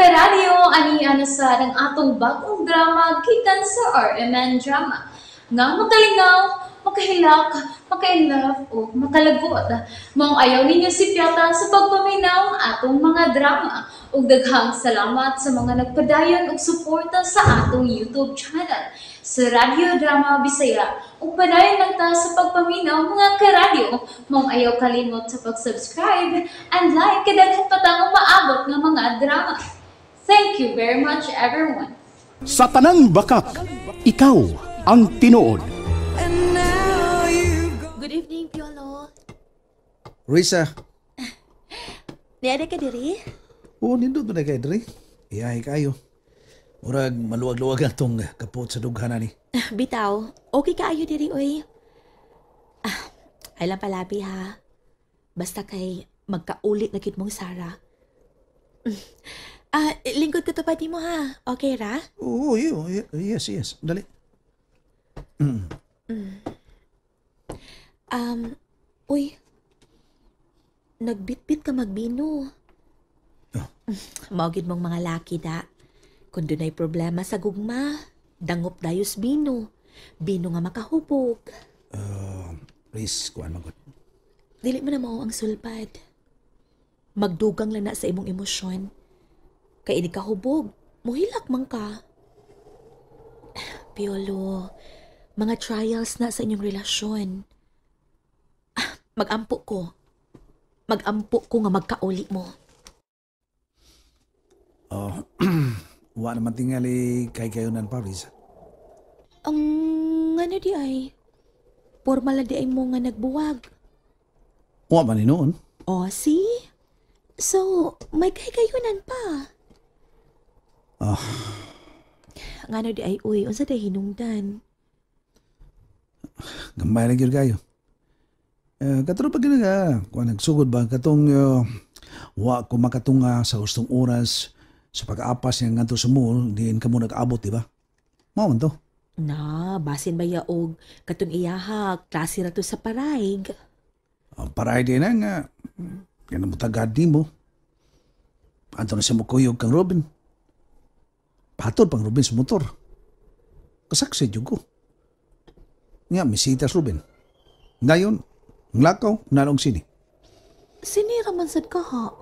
Karadyo, ani ana sad ang atong bag-ong drama gikan sa RMN Drama. Nga makalingaw, makahilak, maka-inlove o makalagot. Maong ayaw ninyo sipyata sa pagpaminaw atong mga drama. Ug daghang salamat sa mga nagpadayon og suporta sa atong YouTube channel sa Radyo Drama Bisaya. Ug padayon lang ta sa pagpaminaw, mga karadyo. Maong ayaw kalimot sa pag-subscribe and like kay daghan pa tang umaabot nga mga drama. Thank you very much, everyone. Sa tanang bakak, ikaw ang tinuod. Good evening, Piolo. Risa. Niada ka diri? Oo, nindot na kay diri. Iyahe kayo. Murag maluwag-luwag atong kapot sa dughan ani. Bitaw, okay kaayo diri oy. Ah, ay lang palabi ha. Basta kay magkauli na gid mong Sarah. Ah, lingkod ko to pa di mo ha. Okay ra? Oo, yes, yes. Dali. Uy. Nagbitbit ka magbino. Oh. Mao gid mong mga laki da. Kung dunay problema sa gugma, dangop dayos bino. Bino nga makahubog. Please, kuan man gud. Dili mo na mao ang sulpad. Magdugang lang na sa imong emosyon. Kay ini kahubog, muhilak man ka. Piolo, mga trials na sa inyong relasyon. Ah, magampo ko. Magampo ko nga magkauli mo. Oh, wa naman tingali kay kayunan pa, Risa. Ang ano di ay, formal na di ay mo nga nagbuwag. Wa man ni noon. Oh, see? So, may kay kayunan pa. Ah. Ngano di ay, uy, unsa day hinungdan? Gamay lang gyud kayo. Katro pa gyud nga, kuan nagsugod ba katong wa ko makatunga sa hustong oras sa pag-apas niya ngadto sa mall, diin ka mo nag-abot, di ba? Mao man to. Na, basin ba yaog katong iyaha, klase ra to sa paraig. Ang paray din na nga, yan ang mutagad ni mo. Anto na siya mukuyog kang Robin. Patod pang Robin sa motor. Kasaksi jud ko. Nga, misitas Robin. Ngayon, ang lakaw, nanong sini. Sinira man sad ka ha?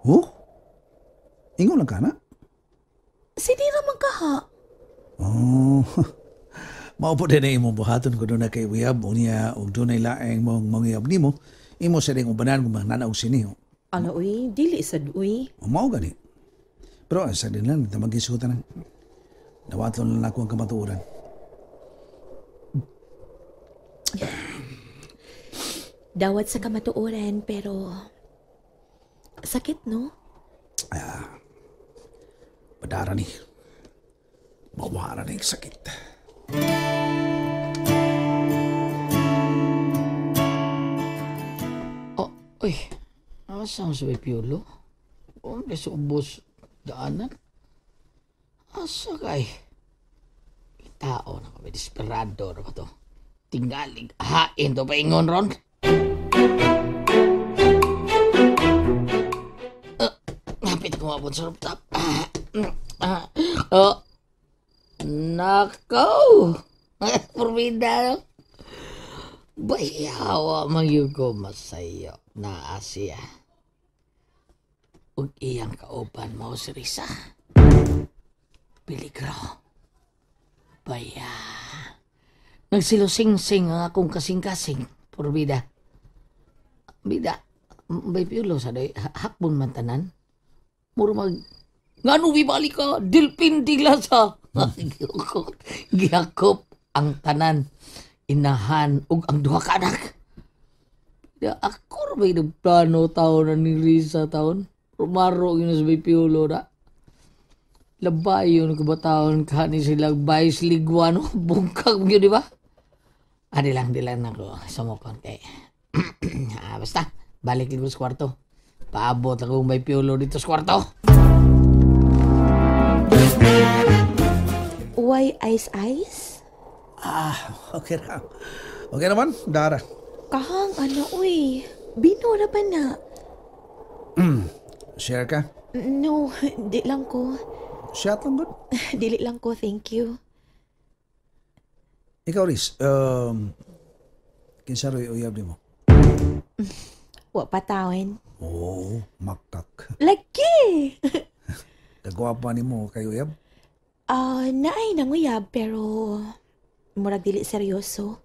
Oh? Ingon lang ka na? Sinira man ka ha? Oh, mao po din na imong buhaton ko doon na kay uyab, unya, ug doon ay laeng mong manguyab nimo, imo sa ring ubanan kung mananaog sini. Oh. Ala, uy, dili sad, uy. O, mao gani. Pero sa din lang, tamagisutan na. Dawaton lang ako ang kamatuoran. Dawat sa kamatuoran, pero sakit, no? Ah, padara ni. Mawara ni sakit. Oh, uy. Asa ang sabi Piolo? Oh, sa ubos daanan. Asa kay? Tao na kami, desperado na ba to? Tingalig, hain to paingon ron. Napit ko mabot sa rooftop. Oh. Nakaw! Purmida, no? Bayawa, magyugo masayo na Asia. Ug iyang kauban mo si Risa. Peligro. Baya. Nagsilosing-sing ang akong kasing-kasing. Purbida. Bida. Bay Piolo sa day. Hakbon man tanan. Muro mag... Ngano bibali ka? Dilpin dila sa... Gihakop ang tanan. Inahan ug ang duha ka anak. Bida, ako ra ba'y nagplano taon na ni Risa taon? Rumaro yun sa Bay Piolo na. Labay yun kabataon ka ni sila Vice Liguano. Bungkag yun, di ba? Ah, di lang ako. Sumukon kay. Ah, basta, balik dito sa kwarto. Paabot akong Bay Piolo dito sa kwarto. Why ice ice? Ah, okay ra. Okay naman, Dara. Kahang ano, uy. Bino na ba na? Share ka? No, di lang ko. Shot lang gud. Dili lang ko, thank you. Ikaw, Riz, kinsa ro'y uyab nimo? Wa pa tawin. Oo, makak. Lagi! Kagwapa nimo kay uyab? Naay nanguyab pero murag dili seryoso.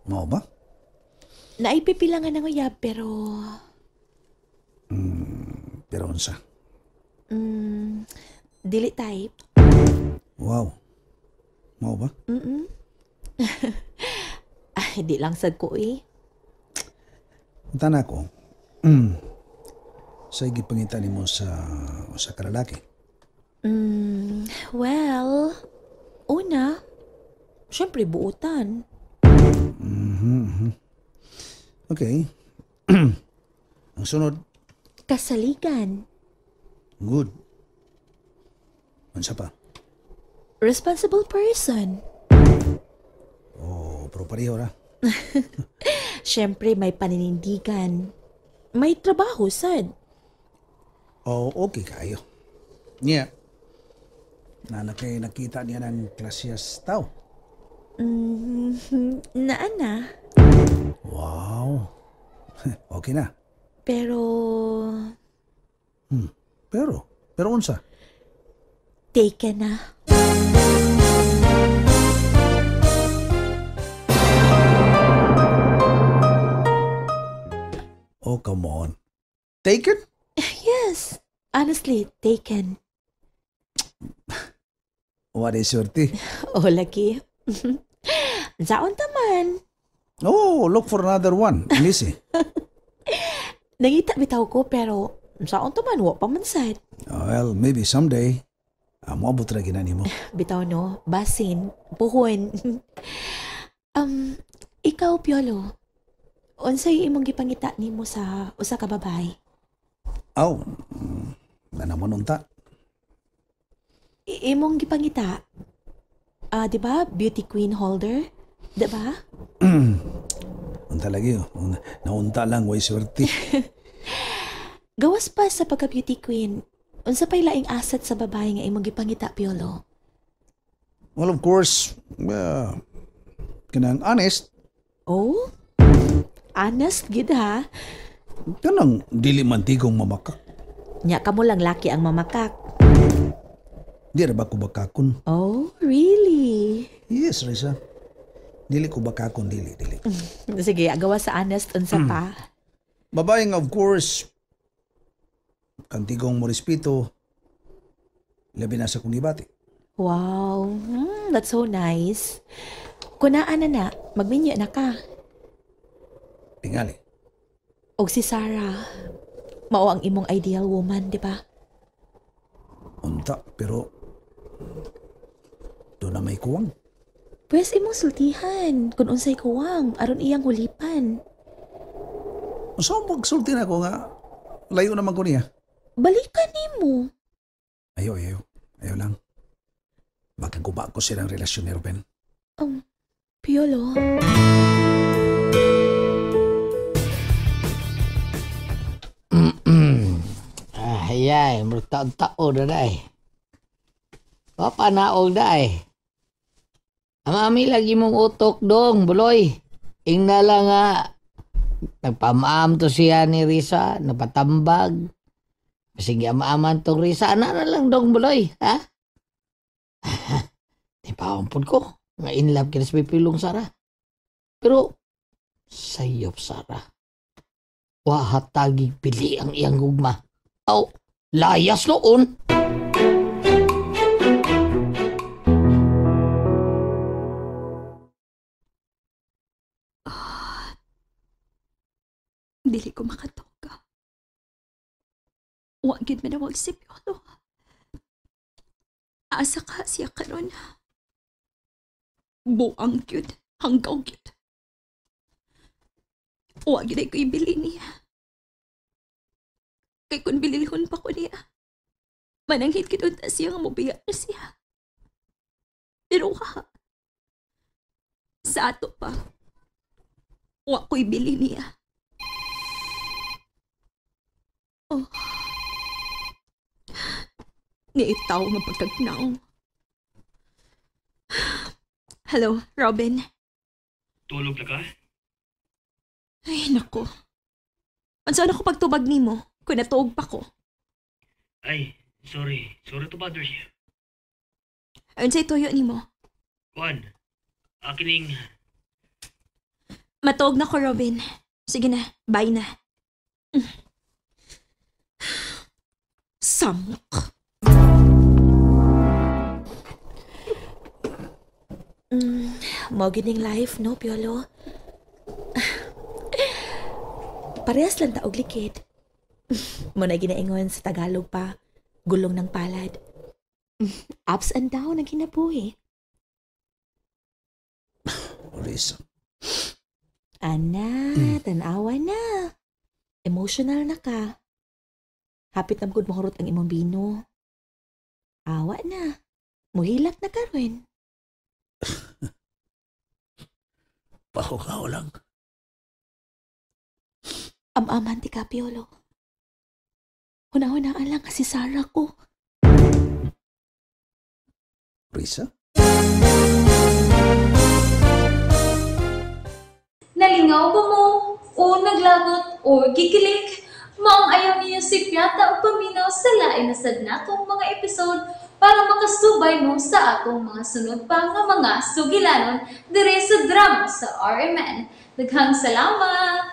Mao ba? Naay pipila nga nanguyab pero Pero unsa? Dili type. Wow. Mao ba? Ay, di lang sad ko eh. Unta na ako. Sa gipangita nimo sa usa ka lalaki. Well, una, syempre buutan. Okay. Ang sunod, Kasaligan. Good. Unsa pa? Responsible person. Oh, pero pareho ra. Syempre may paninindigan. May trabaho sad. Oh, okay kayo. Niya. Nana kay nakita niya ng klasyas tao. Naa na. Wow. Okay na. Pero Pero unsa? Taken na. Oh, come on. Taken? Yes. Honestly, taken. What is swerte? Oh, lagi. Saon taman. Oh, look for another one. Lisi. Nangita bitaw ko pero saon taman wa pa man sad. Well, maybe someday. Moabot ra gina nimo. Bitaw no, basin, puhon. Ikaw Piolo. Unsay imong gipangita nimo sa usa ka babae? Aw, na naman unta. Imong gipangita. Di ba? Beauty queen holder? Di ba? Unta lagi oh. Naunta lang way swerte. Gawas pa sa pagka beauty queen. Unsa pay laing asset sa babae nga imong gipangita, Piolo? Well, of course, kanang honest. Oh? Honest gid ha? Kanang dili man tigong mamakak. Nya kamo lang laki ang mamakak. Di ra ba ko bakakon? Oh, really? Yes, Risa. Dili ko bakakon, dili, dili. Sige, agawa sa honest, unsa pa? Babae nga, of course, kantigong mo respeto, labi na sa kong gibati. Wow, that's so nice. Kunaan na na, magminyo na ka. Tingali. Og si Sarah, mao ang imong ideal woman, di ba? Unta, pero doon na may kuwang. Pwes imong sultihan kung unsay kuwang aron iyang hulipan. So magsulti na ako nga layo naman ko niya. Balikan nimo. Ayaw, ayaw. Ayaw lang. Baka guba ko silang relasyon ni Ruben. Piolo. Ay, ay, magtaon-taon na na eh. Papanaog na eh. Amami lagi mong utok dong, buloy. Ingna lang nga, nagpamaam to siya ni Risa, napatambag. Sige, amaaman tong Risa, ana na lang dong, buloy, ha? Di pa ampun ko, nga in love kina sa pipilong Sara. Pero, sayop Sara. Wahatagig pili ang iyang gugma. Aw, layas noon. Dili ko makatoka. Wa gid manawag si Piolo. Asa ka siya karon? Buang gyud, hanggaw gyud. Wa gid ay ko ibili niya. Kay kun bililhon pa ko niya, mananghit gid unta siya nga mobiya na siya. Pero wa, sa ato pa, wa ko ibili niya. Oh. Ni itaw nga pagkagnaong. Hello, Robin. Tulog na ka? Ay, nako. Unsa na ko pagtubag nimo kung natuog pa ko? Ay, sorry. Sorry to bother you. Unsay tuyo nimo? Kuan, akining. Matuog na ko, Robin. Sige na, bye na. Samok. Mao gining life, no, Piolo? Parehas lang taog likid. Mo na ginaingon sa Tagalog pa, gulong ng palad. Ups and down ang kinabuhi. Risa. Ana, tanawa na. Emotional na ka. Hapit na gud mahurot ang imong bino. Awa na. Muhilak na karon. Pahukaw lang. Amaman ti ka, Piolo. Huna-hunaan lang kasi Sarah ko. Risa? Nalingaw ba mo? O naglagot o gikilig? Maong ayaw niyo si Piata o paminaw sa lain na sad natong mga episode para makasubay mo sa atong mga sunod pa nga mga sugilanon dire sa drama sa RMN. Daghang salamat!